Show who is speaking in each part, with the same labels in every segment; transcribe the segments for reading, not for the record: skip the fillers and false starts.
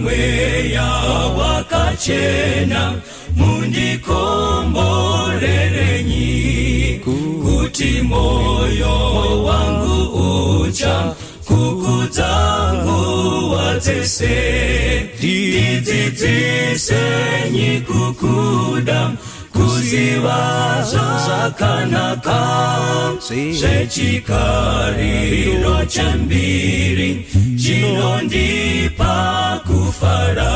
Speaker 1: naMweya Wakachena, mundikomborerenyi, kuti moyo wangu ucha kukudza nguva dzese. Ndidzidzisenyi kukuda, kuziva zvakanaka zvechikariro chembiri chinondipa kufara.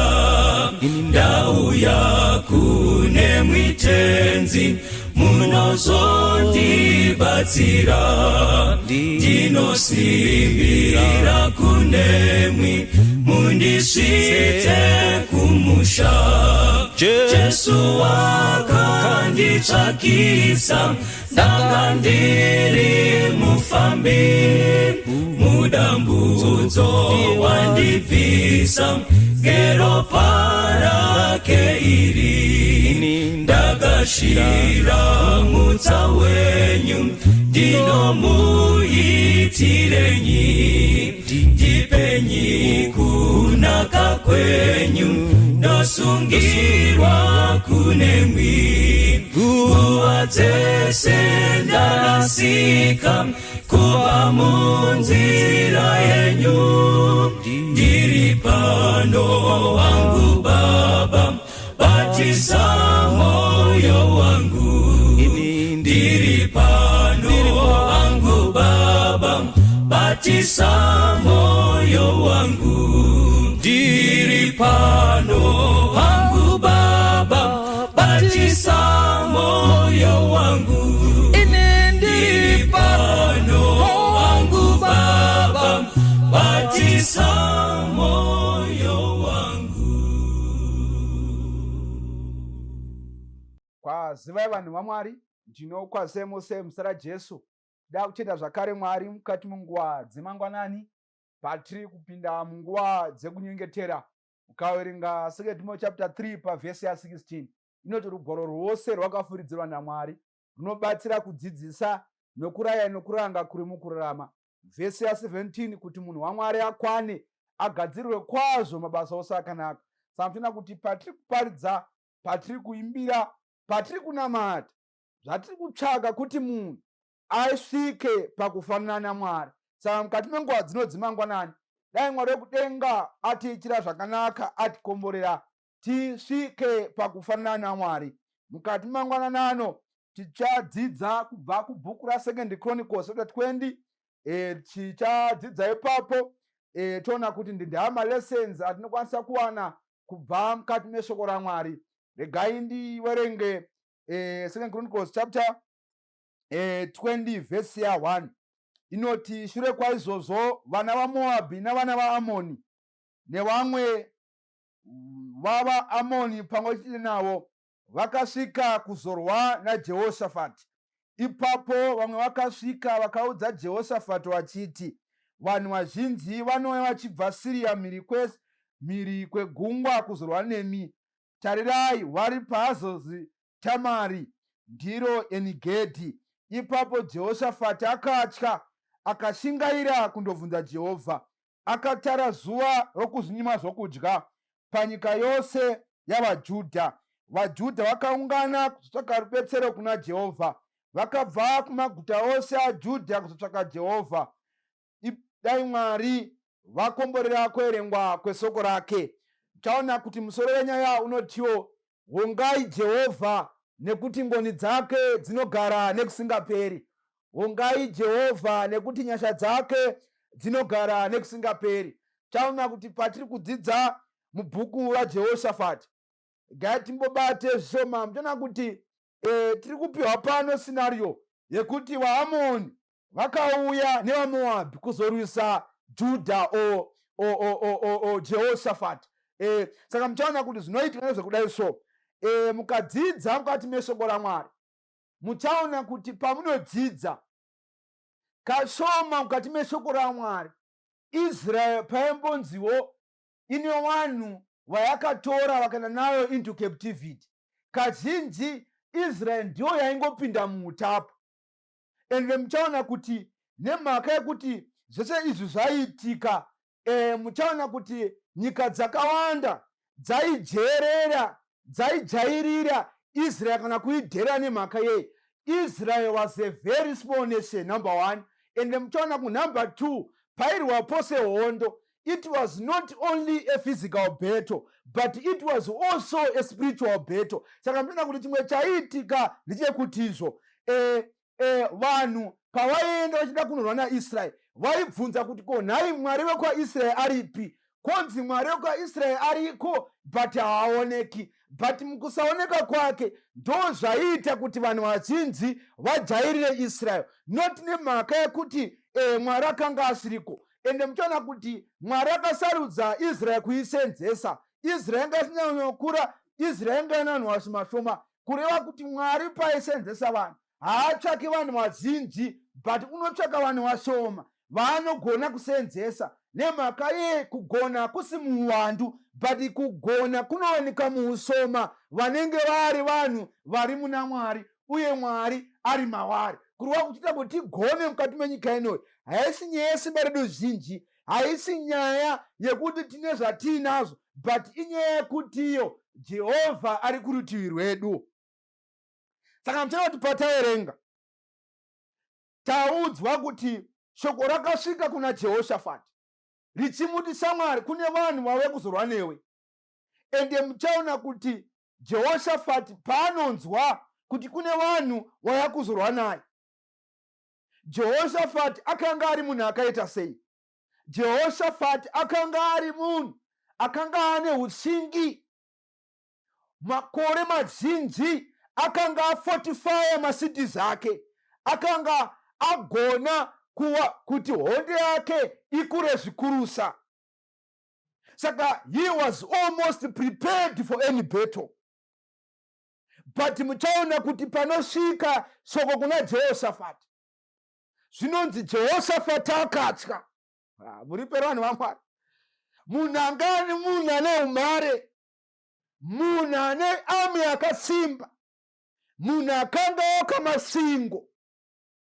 Speaker 1: Ndauya kune mwitenzi, munozondibatsira. Ndinosimbira kunemwi, mundisvitse kumusha. Jesu wakanditsvakisa, ndanga ndiri mufambi, mudambudzo wandibvisa ngeropa rake iri. Ndagashira mutsa wenyu, ndinomuitirenyi? Ndipenyi kunaka kwenyu, ndosungirwa kunemwi. Nguva dzese ndarasika kubva munzira yenyu. Ndiri pano wangu Baba, batisa moyo wangu. Ndiri pano wangu Baba, batisa moyo wangu. Ndiri pano wangu Baba, batisa moyo wangu. Ndiri pano wangu Baba, batisa moyo wangu.
Speaker 2: Kwazivai vanhu vaMwari, ndinokwazisai mose muzita raJesu. Da kutenda zvakare Mwari mukati menguva dzemangwanani patiri kupinda munguva dzekunyengetera. Ukaverenga 2 Timothy chapter 3 pavhesi ya16 inoti rugwaro rwose rwakafuridzirwa naMwari runobatsira kudzidzisa nokuraya nokuranga kuri mukururama. Vhesi ya17 kuti munhu waMwari akwane, agadzirirwe kwazvo mabasa ose akanaka. Saka tinoona kuti patiri kuparidza, patiri kuimbira, patiri kunamata, zvatiri kutsvaka kuti munhu asvike pakufanana naMwari. Saka mukati menguva dzino dzemangwanani, dai Mwari wekudenga atiitira zvakanaka, atikomborera tisvike pakufanana naMwari. Mukati mangwanani ano tichadzidza kubva kubhuku raSecond Chronicles chapter 20. Tichadzidza ipapo, toona kuti ndindaa malessons atinokwanisa kuwana kubva mukati meshoko raMwari. Regai ndiwerenge Second Chronicles chapter 20 vhesi ya 1 inoti, shure kwaizvozvo vana vaMoabhi navana vaAmoni nevamwe vavaAmoni pamwe chete navo vakasvika kuzorwa naJehoshafati. Ipapo vamwe vakasvika vakaudza Jehoshafati vachiti, vanhu vazhinji vanouya vachibva Siria mhiri kwegungwa kuzorwa nemi. Tarirai, vari paHazozi Tamari, ndiro Enigedhi. Ipapo Jehoshafati akatya, akashingaira kundobvunza Jehovha. Akatara zuva rokuzvinyima zvokudya panyika yose yavaJudha. VaJudha vakaungana kuzotsvaka rubetsero kuna Jehovha. Vakabva kumaguta ose aJudha kuzotsvaka Jehovha. Dai Mwari vakomborera kuverengwa kwesoko rake. Taona kuti musoro wenyaya unotiwo Vongai Jehovha nekuti ngoni dzake dzinogara nekusingaperi. Vongai Jehovha nekuti nyasha dzake dzinogara nekusingaperi. Taona kuti patiri kudzidza mubhuku raJehoshafati, gai timbobate zvishoma. Muchaona kuti tiri kupiwa pano scenario yekuti vaAmoni vakauya nevaMoabhi kuzorwisa Judha o Jehoshafati. Saka muchaona kuti zvinoitika nezvekudai so. Mukadzidza mukati meshoko raMwari, muchaona kuti pamunodzidza kashoma mukati meshoko raMwari, Israel paimbonziwo ine vanhu vayakatora vakaenda nayo into captivity. Kazhinji Israel ndiyo yaingopinda muutapo. Ende muchaona kuti nemhaka yekuti zvese izvi zvaiitika, muchaona kuti Nyika dzakawanda dzaijerera, dzaijairira Israel kana kuidhera. Nemhaka yei? Israel was a very small nation, number one, and muchaona kunumber two, pairwa pose hondo, it was not only a physical battle, but it was also a spiritual battle. Saka mutoona kuti chimwe chaiitika ndechekuti izvo vanhu pavaienda vachida kunorwa naIsraeri, vaibvunza kuti, "Ko nhai, Mwari wekwaIsraeri aripi?" Konzi Mwari wekwaIsraeri ariko, but haaoneki. But mukusaoneka kwake ndo zvaiita kuti vanhu vazhinji vajairire Israel, not nemhaka yekuti Mwari akanga asiriko. Ende muchaona kuti Mwari akasarudza Israel kuisenzesa. Israel yanga isinyanyokura, Israel yanga ina vanhu vashomashoma. Kureva kuti Mwari paisenzesa vanhu, haatsvaki vanhu vazhinji, but unotsvaka vanhu vashoma vaanogona kusenzesa. Nemhaka ye kugona kusi muuwandu, but kugona kunowanika muusoma, vanenge vari vanhu vari muna Mwari uye Mwari ari mavari. Kureva kuchiita kuti tigone mukati menyika inoyi, haisi nyaya yesimba redu zhinji, haisi nyaya yekuti tine zvatiinazvo, but inyaya yekutiyo Jehovha ari kurutivi rwedu. Saka muchaona kuti pataverenga, taudzwa kuti shoko rakasvika kuna Jehoshafati richimuti, "Shamwari, kune vanhu vauya kuzorwa newe." Ende muchaona kuti Jehoshafati paanonzwa kuti kune vanhu vauya kuzorwa naye, Jehoshafati akanga ari munhu akaita sei? Jehoshafati akanga ari munhu akanga ane ushingi. Makore mazhinji akanga afortifya macities ake, akanga agona kuwa kuti hondo yake ikure zvikurusa. Saka he was almost prepared for any battle. But muchaona kuti panosvika shoko kuna Jehoshafati, zvinonzi Jehoshafati akatya. Ah, muri pero vanhu vaMwari, munhu anga ani, munhu ane umhare, munhu ane army yakasimba, munhu akanga oka masingo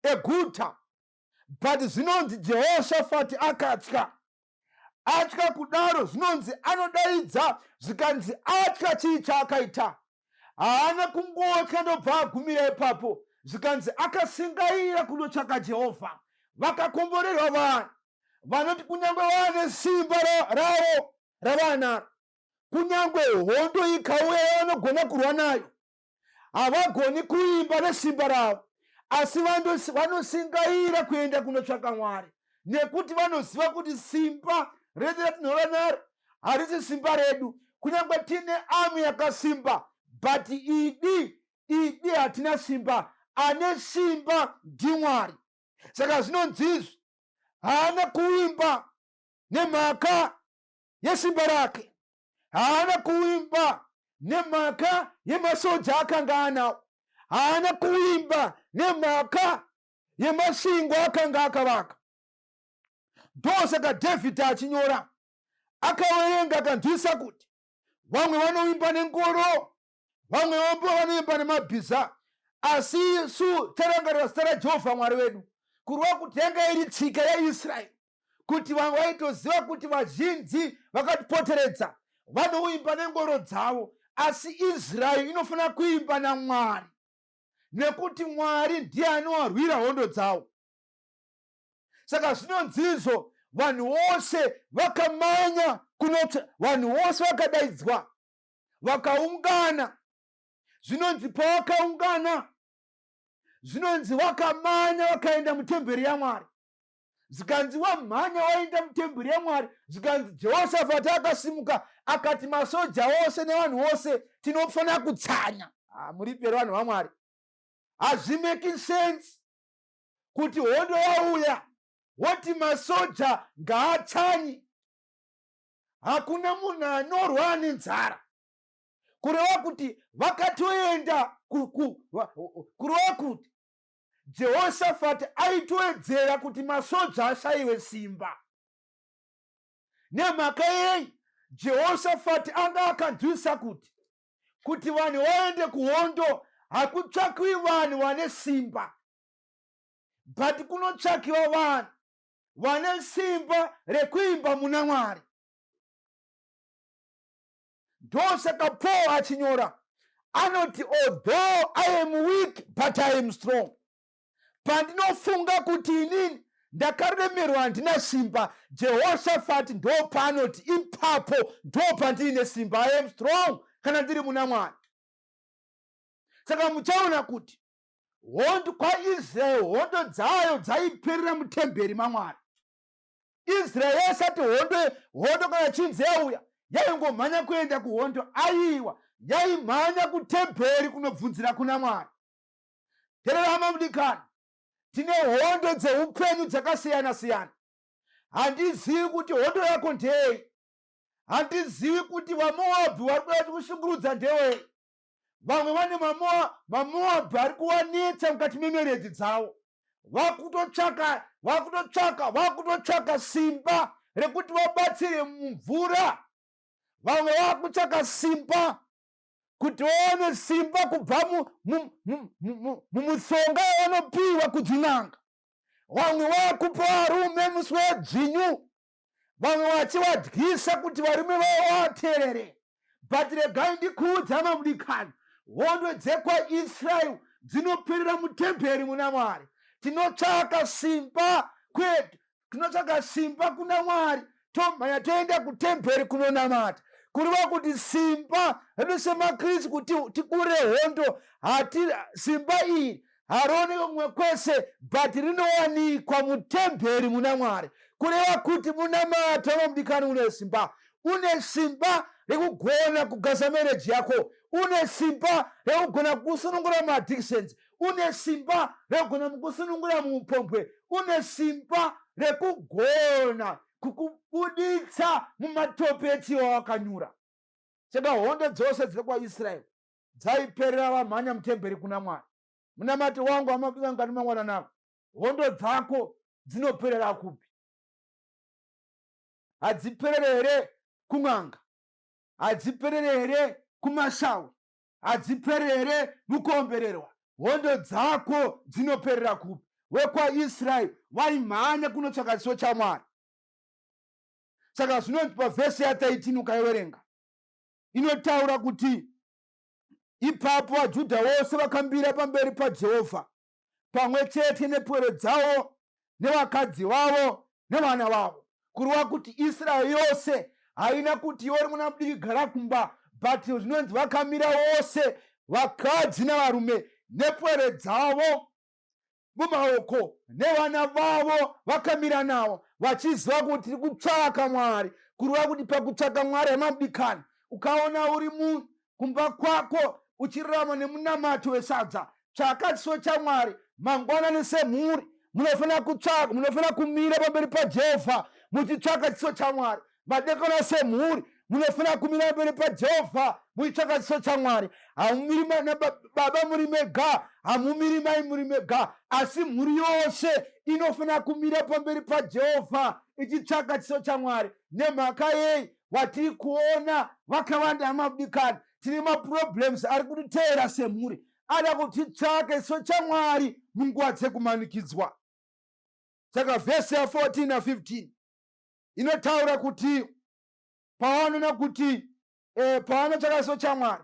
Speaker 2: eguta, but zvinonzi Jehoshafati akatya. Atya kudaro, zvinonzi anodaidza, zvikanzi atya, chii chaakaita? Haana kungotya ndobva agumira ipapo. Zvikanzi akasingaira kunotsvaka Jehovha. Vakakomborerwa vanhu vanoti kunyange vane simba ravo ravanaro, kunyange hondo ikauya yavanogona kurwa nayo, havagoni kuimba nesimba ravo, asi vanosingaira kuenda kunotsvaka Mwari, nekuti vanoziva kuti simba redu ratinorwa naro harisi simba redu. Kunyange tiine army yakasimba, but idi idi hatina simba, ane simba ndiMwari. Saka zvinonzizvi haana kuimba nemhaka yesimba rake, haana kuimba nemhaka yemasoja akanga anawo, haana kuimba nemhaka yemasvingo akanga akavaka. Ndosaka Dhavhidhi achinyora, akaverenga, akanzwisa kuti vamwe vanoimba nengoro, vamwe vambo vanoimba nemabhiza, asi isu tarangarira zita raJehovha Mwari wedu. Kureva kuti yanga iri tsika yaIsraeri kuti vamwe vaitoziva kuti vazhinji vakatipoteredza vanoimba nengoro dzavo, asi Israeri inofanira kuimba naMwari, nekuti Mwari ndiye anovarwira hondo dzavo. Saka zvinonzizvo vanhu vose vakamanya kunoti vanhu vose vakadaidzwa, vakaungana. Zvinonzi pavakaungana, zvinonzi vakamanya vakaenda mutemberi yaMwari. Zvikanzi wamhanya waenda mutemberi yaMwari, zvikanzi Jehoshafati akasimuka akati, "Masoja ose nevanhu vose, tinofanira kutsanya." Ah, muri peri vanhu vaMwari, hazvimake sense kuti hondo yauya woti masoja ngaatsanyi. Hakuna munhu anorwa ane nzara. Kureva kuti vakatoenda, kureva kuti Jehoshafati aitowedzera kuti masoja ashayiwe simba. Nemhaka yei? Jehoshafati anga akanzwisa kuti vanhu vaende kuhondo hakutsvakiwi vanhu vane simba, but kunotsvakiwa vanhu vane simba rekuimba muna Mwari. Ndosaka Paul achinyora anoti, "Although I am weak, but I am strong." Pandinofunga kuti inini ndakaremerwa, handina simba, Jehoshafati ndo paanoti, "Ipapo ndo pandiine simba." I am strong kana ndiri muna Mwari. Saka muchaona kuti hondo kwaIsraeri, hondo dzayo dzaiperera mutemberi maMwari. Israeri yaisati hondo kana chinzi yauya yaingomhanya kuenda kuhondo. Aiwa, yaimhanya kutemberi kunobvunzira kuna Mwari. Terera, hama mudikani, tine hondo dzeupenyu dzakasiyana siyana. Handizivi kuti hondo yako ndeyei. Handizivi kuti vaMoabhi vari kuda kushungurudza ndewei. Vamwe vane vaMoabhi ari kuvanetsa mukati memarriage dzavo. Vakutotsvaka, vakutotsvaka, vakutotsvaka simba rekuti vabatsire mumvura. Vamwe vakutsvaka simba kuti vaone simba kubva mumutsonga yavanopiwa kudzin'anga. Vamwe vakupa varume musi wedzvinyu, vamwe vachivadyisa kuti varume vavo vateerere. But regai ndikuudza, mamudikani, hondo dzekwaIsraeri dzinoperera mutemberi muna Mwari. Tinotsvaka simba kwedu, tinotsvaka simba kuna Mwari, tomhanya toenda kutemberi kunonamata. Kureva kuti simba redu semaKristu kuti tikure hondo hati, simba iri harioneki kumwe kwese, but rinowanikwa mutemberi muna Mwari. Kureva kuti munamato, vamudikani, une simba. Une simba rekugona kugaza marriage yako, une simba rekugona kusunungura maaddictions, une simba rekugona mukusunungura muupombwe, une simba rekugona kukubuditsa mumatope echiwa wakanyura. Saka hondo dzose dzekwaIsraeri dzaiperera vamhanya mutemberi kuna Mwari. Munamato wangu, amabikangani mangwana nako, hondo dzako dzinoperera kupi? Hadziperere here kun'anga? Hadziperere here kumashawi? Hadziperere here mukuombererwa? Hondo dzako dzinoperera kupi? WekwaIsraeri vaimhanya kunotsvaka chiso chaMwari. Saka zvinonzi pavhesi ya13, ukaiverenga, inotaura kuti ipapo vaJudha vose vakamira pamberi paJehovha pamwe chete nepwere dzavo nevakadzi vavo nevana vavo. Kureva kuti Israeri yose haina kuti iwe uri mwana mudiki, gara kumba, but zvinonzi vakamira vose, vakadzi navarume, nepwere dzavo mumaoko nevana vavo, vakamira navo vachiziva kuti tiri kutsvaka Mwari. Kureva kuti pakutsvaka Mwari, hamamudikani, ukaona uri munhu kumba kwako uchirarama nemunamato wesadza, tsvaka chiso chaMwari mangwanani. Semhuri munofanira kutsvaka, munofanira kumira pamberi paJehovha muchitsvaka chiso chaMwari. Madekona semhuri munofanira kumira pamberi paJehovha muchitsvaka chiso chaMwari. Hamumiri baba muri mega, hamumiri mai muri mega, asi mhuri yose inofanira kumira pamberi paJehovha ichitsvaka chiso chaMwari. Nemhaka yei? Watiri kuona vakawanda, amabudikani, tine maproblems ari kutiteera semhuri, ada kuti titsvake chiso chaMwari munguva dzekumanikidzwa. Saka vhesi ya14 na15 inotaura kuti pavanoona kuti pavanotsvaka chiso chaMwari,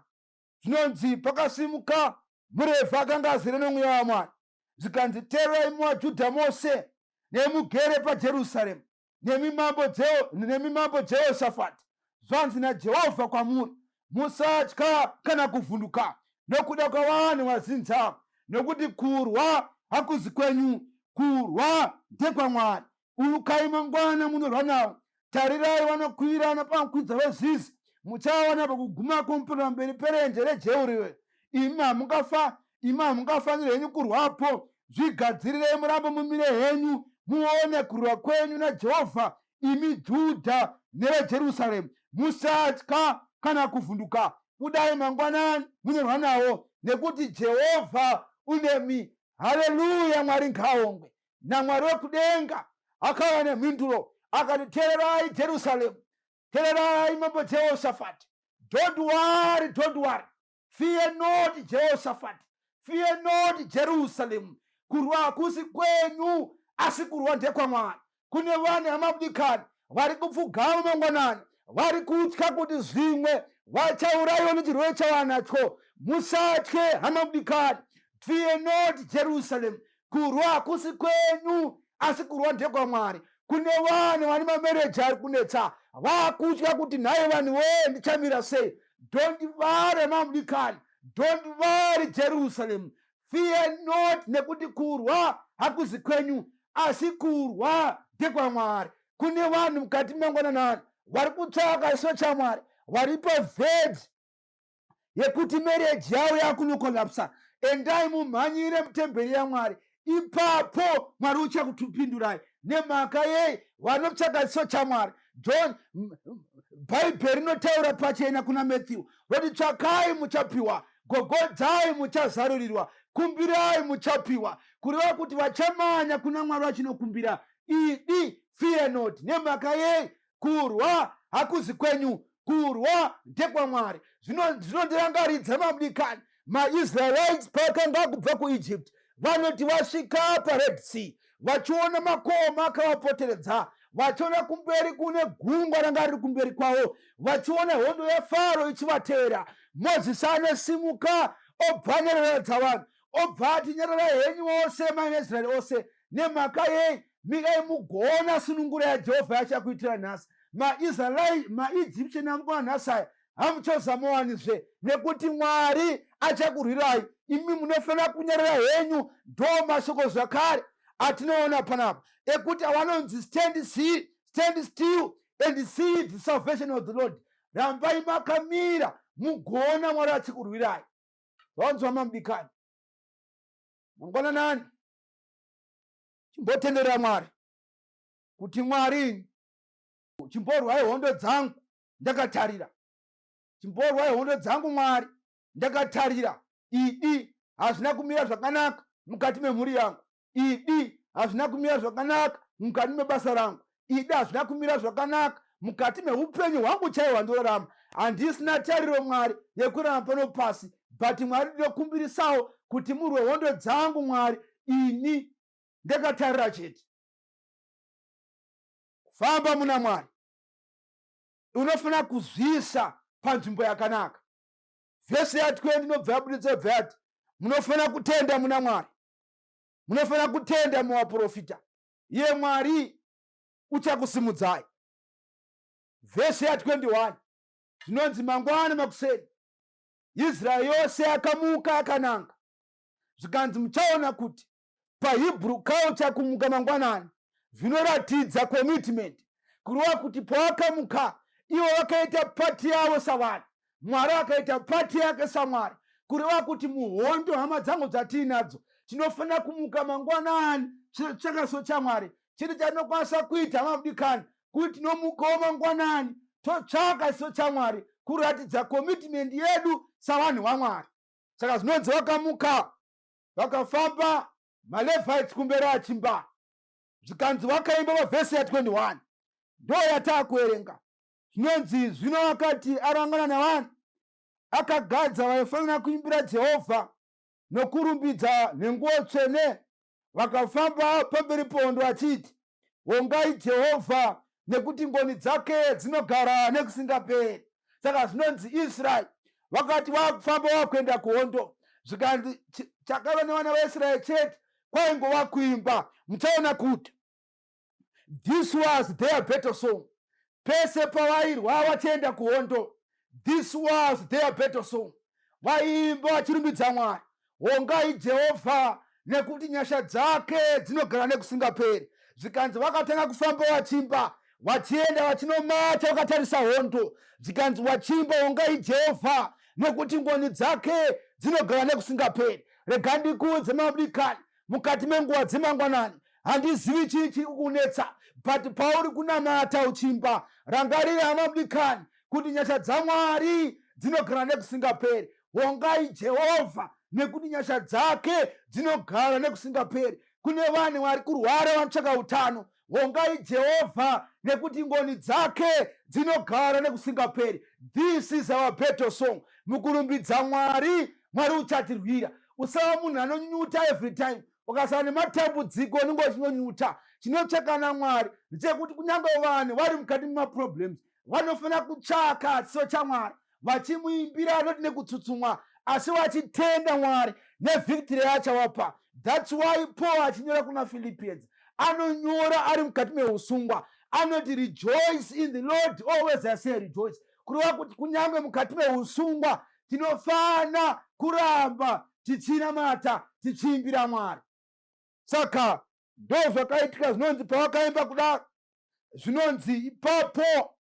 Speaker 2: zvinonzi pakasimuka muRevhi akanga azere nomweya waMwari, zvikanzi, "Teererai muvaJudha mose nemugere paJerusarema, nemi mambo Jehoshafati. Zvanzi naJehovha kwamuri: Musatya kana kuvhunduka nokuda kwavanhu vazinza, nokuti kurwa hakuzi kwenyu, kurwa ndekwaMwari. Urukai mangwana munorwa navo. Tarirai, vanokwirana pamukwidza weZizi, muchaona pakuguma kwomupiro pamberi perenje reJeuriwe. Imi hamungafa, imi hamungafaniri henyu kurwapo. Zvigadzirirei, murambe mumire henyu, muone kurwa kwenyu naJehovha, imi Judha neveJerusaremu. Musatya kana kuvhunduka. Budai mangwanani munorwa nawo, nekuti Jehovha unemi." Haleluya! Mwari ngaongwe. NaMwari wekudenga akauya nemhinduro akati, "Tererai Jerusaremu, tererai mambo Jehoshafati. Don't worry, don't worry. Fear not, Jehoshafati, fear not, Jerusalem. Kurwa hakusi kwenyu, asi kurwa ndekwaMwari." Kune vanhu, hamabudikani, vari kupfugama mangwanani. Vari kutya kuti zvimwe vachaurayiwa nechirwere chavanacho. Musatye, hama mudikani. Fear not, Jerusalem. Kurwa hakusi kwenyu, asi kurwa ndekwaMwari. Kune vanhu vane mamereji ari kunetsa, vakutya kuti nhai vanhu wee, ndichamira sei? Don't worry, mamudikani. Don't worry, Jerusalem. Fear not, nekuti kurwa hakuzi kwenyu, asi kurwa ndekwaMwari. Kune vanhu mukati mangwananani vari kutsvaka chiso chaMwari, vari paverge yekuti marriage yavo yakunokolapsa. Endai mumhanyire mutemberi yaMwari, ipapo Mwari uchakutupindurai. Nemhaka yei? Vanotsvaka chiso chaMwari. John, Bhaibheri rinotaura pachena kuna Matthew roti, tsvakai muchapiwa, gogodzai muchazarurirwa, kumbirai muchapiwa. Kureva kuti vachamanya kuna Mwari vachinokumbira. Idi, fear not. Nemhaka yei? Kurwa hakuzi kwenyu, kurwa ndekwaMwari. Zvinondirangaridza, mamudikani, maIsraelites paakanga kubva kuEgypt. Vanoti vasvika paRed Sea, vachiona makomo akavapoteredza, vachiona kumberi kune gungwa ranga riri kumberi kwavo, vachiona hondo yaFaro ichivateera, Mozisi anosimuka, obva anyaradza vanhu, obva ati, "Nyararai henyu ose maIsraeri ose. Nemhaka yei? Mirai mugoona sunungura yaJehovha yachakuitira nhasi. MaIsraeli, maEgyptian amukona nhasi aya hamuchazomuwanizve, nekuti Mwari achakurwirai. Imi munofanira kunyarara henyu." Ndo mashoko zvakare atinoona panapa ekuti avanonzi stand still and see the salvation of the Lord. Rambai makamira mugoona Mwari achikurwirai. Vanzwa, mamudikani, mangwananani chimbotendera Mwari kuti, "Mwari, chimborwai hondo dzangu ndakatarira. Chimborwai hondo dzangu, Mwari, ndakatarira. Idi hazvina kumira zvakanaka mukati memhuri yangu. Idi hazvina kumira zvakanaka mukati mebasa rangu. Idi hazvina kumira zvakanaka mukati meupenyu hwangu chaiwo hwandorarama. Handisina tariro, Mwari, yekurarama pano pasi, but Mwari, ndinokumbirisawo kuti murwe hondo dzangu, Mwari, ini ndakatarira chete." Kufamba muna Mwari, unofanira kuzviisa panzvimbo yakanaka. Vhesi ya20 inobva yabuditsa, bva yati munofanira kutenda muna Mwari, munofanira kutenda muvaprofita, iye Mwari uchakusimudzai. Vhesi ya21 zvinonzi, mangwana makuseni Israeri yose yakamuka yakananga. Zvikanzi muchaona kuti paHebrew culture, kumuka mangwanani zvinoratidza commitment. Kureva kuti pawakamuka, ivo vakaita part yavo savanhu, Mwari akaita part yake saMwari. Kureva kuti muhondo, hama dzangu, dzatiinadzo, tinofanira kumuka mangwanani chakaso chaMwari. Chiri chatinokwanisa kuita, hama mudikani, kuti tinomukawo mangwanani totsvaka chiso chaMwari, kuratidza commitment yedu savanhu vaMwari. Saka zvinonzi vakamuka, vakafamba, maLevites kumberi achimba. Zvikanzi vakaimba pavhesi ya21, ndo yataakuerenga. Zvinonzi, zvino akati arangana navanhu, akagadza vaifanira kuimbira Jehovha nokurumbidza nenguo tsvene. Vakafamba pamberi pohondo vachiti, "Vongai Jehovha, nekuti ngoni dzake dzinogara nekusingaperi." Saka zvinonzi Israeri vakati vakufamba vakuenda kuhondo, zvikanzi chakava nevana vaIsraeri chete kwaingova kuimba. Muchaona kuti this was their battle song. Pese pavairwa vachienda kuhondo, this was their battle song. Vaiimba vachirumbidza Mwari, "Hongai Jehovha, nekuti nyasha dzake dzinogara nekusingaperi." Zvikanzi vakatanga kufamba vachimba, vachienda vachinomacha vakatarisa hondo. Zvikanzi vachimba, "Hongai Jehovha, nekuti ngoni dzake dzinogara nekusingaperi." Rega ndikuudze, mamudikani, mukati menguva dzemangwanani, handizivi chii chiri kukunetsa, but pauri kunamata uchimba, rangarira, hama mudikani, kuti nyasha dzaMwari dzinogara nekusingaperi. Hongai Jehovha, nekuti nyasha dzake dzinogara nekusingaperi. Kune vanhu vari kurwara vanotsvaka utano, hongai Jehovha, nekuti ngoni dzake dzinogara nekusingaperi. This is our battle song. Mukurumbidza Mwari, Mwari uchatirwira. Usava munhu anonyuta every time ukasava nematambudziko, unenge uchinonyuta. Chinotsvaka naMwari ndechekuti kunyange vanhu vari mukati memaproblems, Vanofanira kutsvaka chiso chaMwari vachimuimbira, not nekutsutsumwa, asi vachitenda Mwari nevhictory yaachavapa. That's why Paul achinyora kuna Philippians, anonyora ari mukati meusungwa, anoti, "Rejoice in the Lord always. I say rejoice." Kureva kuti kunyange mukati meusungwa tinofana kuramba tichinamata, tichiimbira Mwari. Saka ndo zvakaitika. Zvinonzi pavakaimba kudaro, zvinonzi ipapo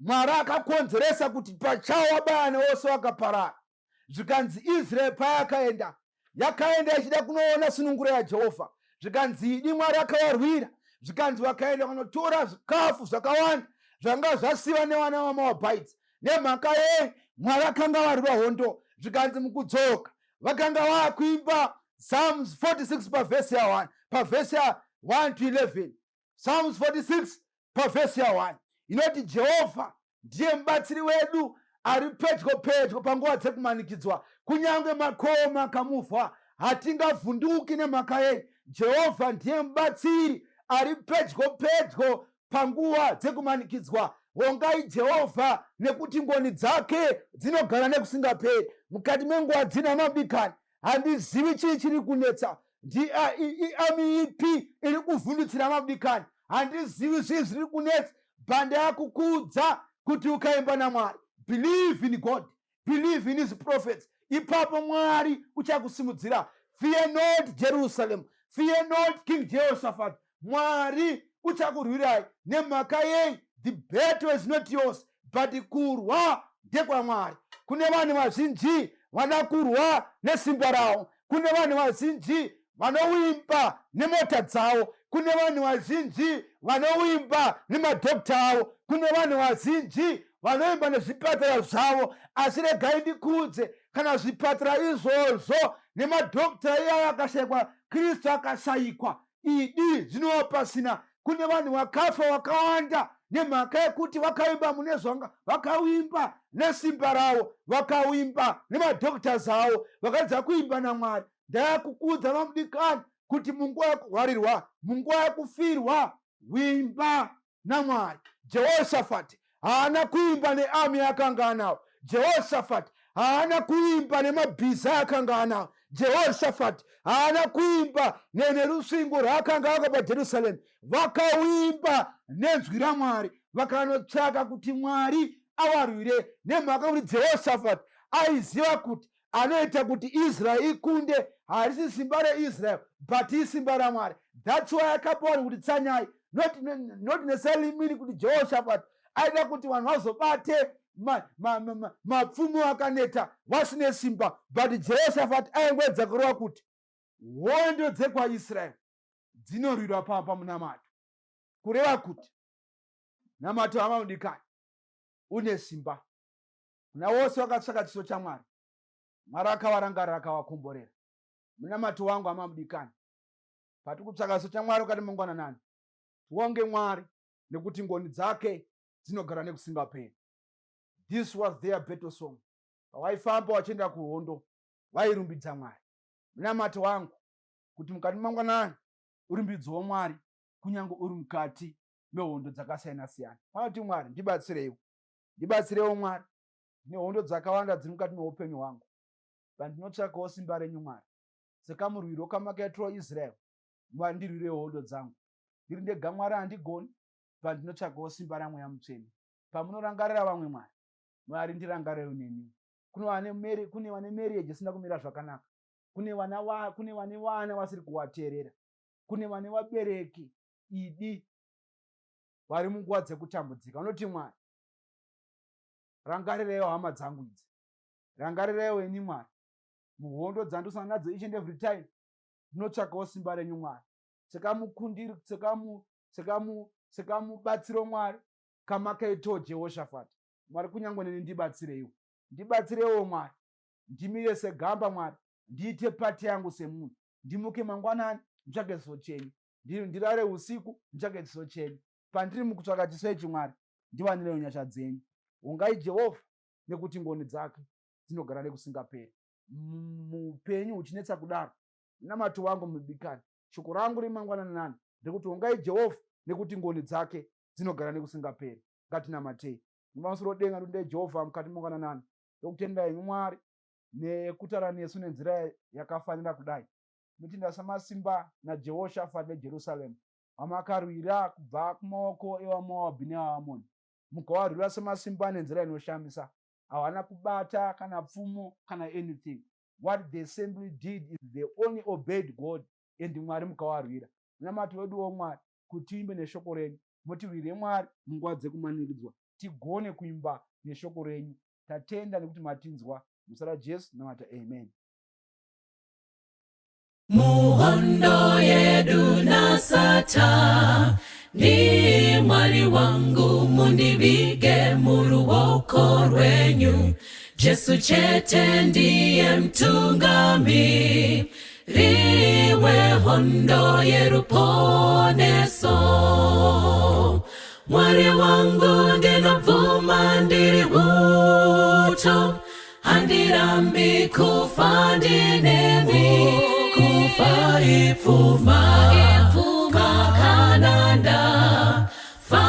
Speaker 2: Mwari akakonzeresa kuti pachawo wabayane wose wakaparara. Zvikanzi Israeri payakaenda, yakaenda ichida kunoona sununguro yaJehovha. Zvikanzi idi Mwari akavarwira. Zvikanzi vakaenda vanotora zvikafu zvakawanda zvanga zvasiva nevana vaMoabhites. Nemhaka yei? Mwari akanga varwira hondo. Zvikanzi mukudzoka vakanga vakuimba Psalms 46 pavhesi ya1, pavhesi ya1 to 11. Psalms 46 pavhesi ya1 inoti, "Jehovha ndiye mubatsiri wedu, ari pedyo pedyo panguva dzekumanikidzwa. Kunyange makomo akamuvhwa, hatingavhunduki. Nemhaka yei? Jehovha ndiye mubatsiri ari pedyo pedyo panguva dzekumanikidzwa. Vongai Jehovha, nekuti ngoni dzake dzinogara nekusingaperi." Mukati menguva dzina mabikani, handizivi chii chiri kunetsa, iarmy ipi iri kuvhundutsira mabikani, handizivi zvii zviri kunetsa. Bhanda yakukudza kuti ukaimba naMwari, believe in God, believe in his prophets, ipapo Mwari uchakusimudzira. Fear not, Jerusalem. Fear not, King Jehoshaphat. Mwari uchakurwirai. Nemhaka yei? The battle is not yours, but kurwa ndekwaMwari. Kune vanhu vazhinji vada kurwa nesimba ravo. Kune vanhu vazhinji vanovimba nemota dzavo. Kune vanhu vazhinji vanovimba nemadhokta avo. Kune vanhu vazhinji vanovimba nezvipatara zvavo. Asi regai ndikudze, kana zvipatara izvozvo nemadhokta iyayo akashayikwa, Kristu akashayikwa, idi zvinova pasina. Kune vanhu vakafa vakawanda nemhaka yekuti vakaimba mune zvanga, vakavimba nesimba ravo, vakavimba nemadoctors avo, vakaedza kuimba naMwari. Ndayakukudza vamudikani kuti munguva yekurwarirwa, munguva yekufirwa, wimba naMwari. Jehoshafati haana kuimba nearmy yaakanga anawo. Jehoshafati haana kuimba nemabhiza akanga anawo. Jehoshafati haana kuimba nerusvingo rwaakanga aka paJerusaremu. Vakawimba nenzwi raMwari, vakanotsvaka kuti Mwari avarwire, nemhaka kuti Jehoshafati aiziva kuti anoita kuti Israeri ikunde harisi simba reIsrael, but isimba raMwari. That's why akapa vanhu kuti tsanyai. Not necessarily meaning kuti Jehoshafati aida kuti vanhu vazobate mapfumo akaneta vasine simba, but Jehoshafati aingoedza kureva kuti hondo dzekwaIsraeri dzinorwirwa pamunamato. Kureva kuti namato, hama mudikani, une simba. Kuna wose vakatsvaka chiso chaMwari, Mwari akavarangarira, akavakomborera. Munamato wangu, hama mudikani, pati kutsvaka chiso chaMwari ukati mangwananani, tionge Mwari nekuti ngoni dzake dzinogara nekusingaperi. This was their battle song. Pavaifamba vachienda kuhondo, vairumbidza Mwari. Munamato wangu kuti mukati mangwanani urumbidzowo Mwari, kunyange uri mukati mehondo dzakasiyana siyana. Vanoti, "Mwari, ndibatsireiwo, ndibatsireiwo Mwari, ndine hondo dzakawanda dziri mukati meupenyu hwangu. Pandinotsvakawo simba renyu, Mwari, sekamurwiro kamakaitirawo Israeri, Mwari, ndirwirewo hondo dzangu. Ndiri ndega, Mwari, handigoni. Pandinotsvakawo simba raMweya Mutsvene, pamunorangarira vamwe, Mwari, Mwari, ndirangarewo neniwo." Kune vane marriage isina kumira zvakanaka. Kune vane vana vasiri kuvateerera. Kune vane vabereki idi vari munguva dzekutambudzika. Vanoti, "Mwari, rangarireiwo hama dzangu idzi, rangarireiwo ini, Mwari, muhondo dzandosangana nadzo each and every time. Ndinotsvakawo simba renyu, Mwari, sekamukundiri, sekamubatsiro, Mwari, kamakaitawo Jehoshafati. Mwari, kunyange neni ndibatsireiwo, ndibatsireiwo, Mwari, ndimire segamba. Mwari, ndiite part yangu semunhu. Ndimuke mangwanani nditsvake chiso chenyu, ndirare usiku nditsvake chiso chenyu. Pandiri mukutsvaka chiso ichi, Mwari, ndiwanirewo nyasha dzenyu." Ungai Jehovha nekuti ngoni dzake dzinogara nekusingaperi. Muupenyu huchinetsa kudaro, namato wangu mudikani, shoko rangu remangwanani nani ndekuti ungai Jehovha nekuti ngoni dzake dzinogara nekusingaperi. Ngatinamatei. Mubamusoro denga ndonde Jehovha mukati mongananani. Ndokutendai imi Mwari nekutaura nesu nenzira yakafanira kudai. Ndinotenda samasimba naJehoshafati neJerusarema vamakarwira kubva kumaoko evaMoabhi nevaAmoni, mukavarwira samasimba nenzira inoshamisa. Havana kubata kana pfumo kana anything. What they simply did is they only obeyed God and Mwari mukavarwira. Munamato weduwo Mwari kuti tiimbe neshoko renyu. Mutirwire Mwari munguva dzekumanikidzwa tigone kuimba neshoko renyu. Tatenda nekuti matinzwa. Muzita raJesu namata amen.
Speaker 1: Muhondo yedu naSatani, Mwari wangu mundivige muruoko rwenyu. Jesu chete ndiye mtungamiri wehondo yeruponeso. Mwari wangu ndinobvuma ndiri uto, handirambi kufa ndinemi, kufa ipfuma kana ndafa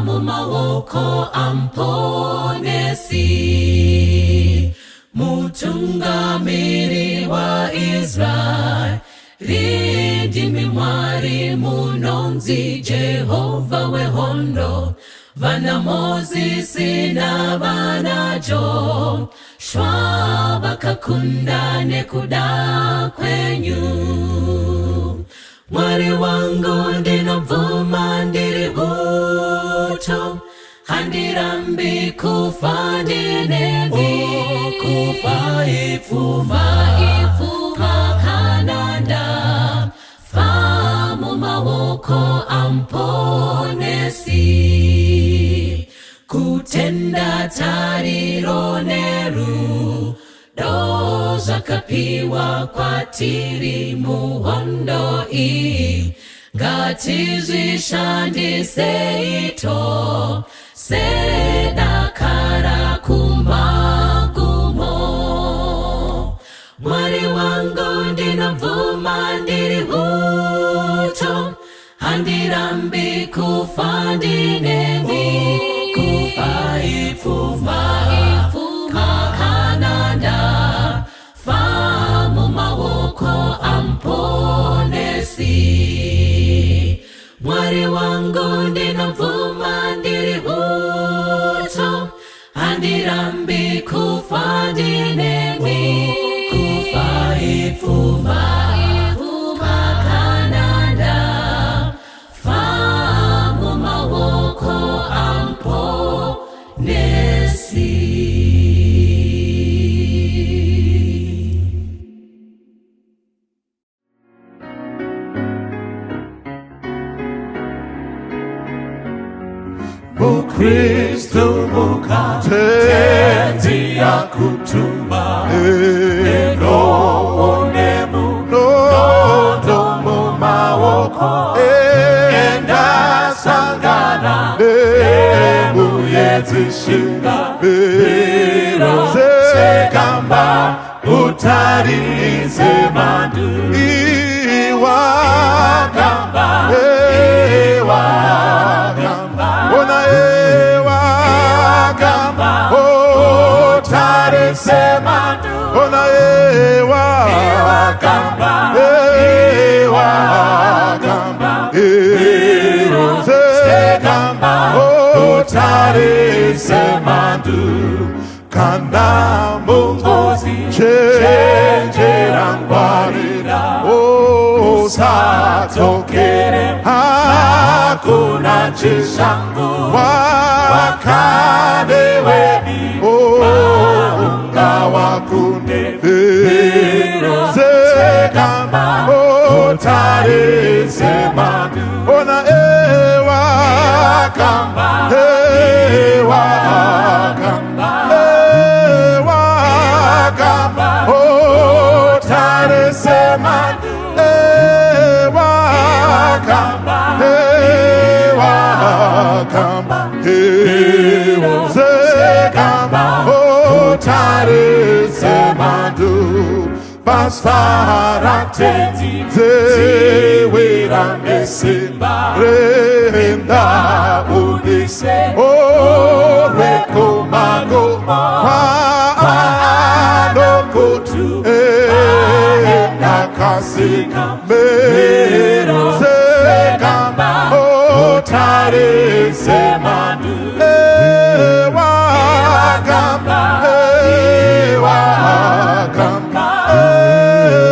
Speaker 1: mumaoko aMuponesi, mutungamiri waIsraeri, ndimi Mwari munonzi Jehovha wehondo. Vana Mozisi navana Joshua vakakunda nekuda kwenyu. Mwari wangu ndinobvuma ndiri uto, handirambi kufa ndinemi, kufa ipfuma kana ndafa mumaoko aMuponesi. Kutenda, tariro nerudo zvakapiwa kwatiri muhondo iyi, ngatizvishandisei tose dakara kumagumo. Mwari wangu ndinobvuma ndiri uto, handirambi kufa ndinemi, kufa ipfuma kana ndafa mumaoko aMuponesi. Mwari wangu ndinobvuma ndiri uto, handirambi kufa ndinemi, kufa ipfuma kana ndafa mumaoko aMuponesi.
Speaker 3: Mukristu muka, Tenzi akutuma nenowo nemunondo mumaoko, enda sangana nemuedzi, shinga mira segamba, utarise mhandu. Iwa gamba, iwa gamba, ona iwa gamba, utarise mhandu. Ona iwa gamba, iwa gamba, segamba, utarise mhandu. Kana mungozi, chenjera, ngwarira, usadzokere, hakuna chishango. Wakanewe ungawakunde segamba, utarise mhandu. Ona ewa gamba, ewa gamba, ewa gamba, utarise mhandu. Ewa gamba, ewa gamba, segamba, utarise mhandu. Basa raTenzi dziwira nesimba, renda ubise. Kwanokutu Nakasika Miro Segamba Otarise Mandu Ewakamba Ewakamba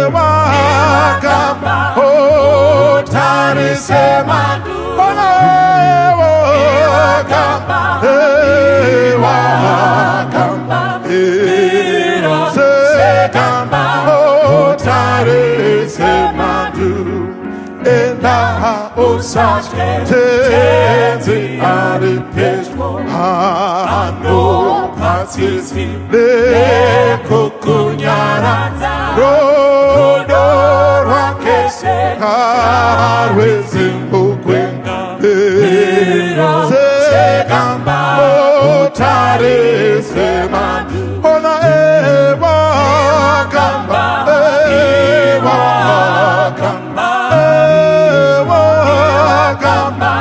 Speaker 3: Ewakamba Otarise Mandu Ewakamba Ewakamba Segamba Otarise Mandu Enda usatye Tenzi ari pedyo anopa tsitsi nekukunyaradza rudo rwake harwezi mugwenga segamba utarise mandu ona ewakamba ewakamba ewakamba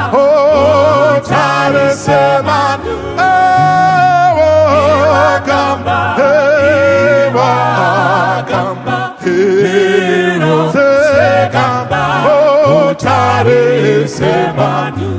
Speaker 3: utarise mandu ewakamba ewakamba segamba utarise mandu.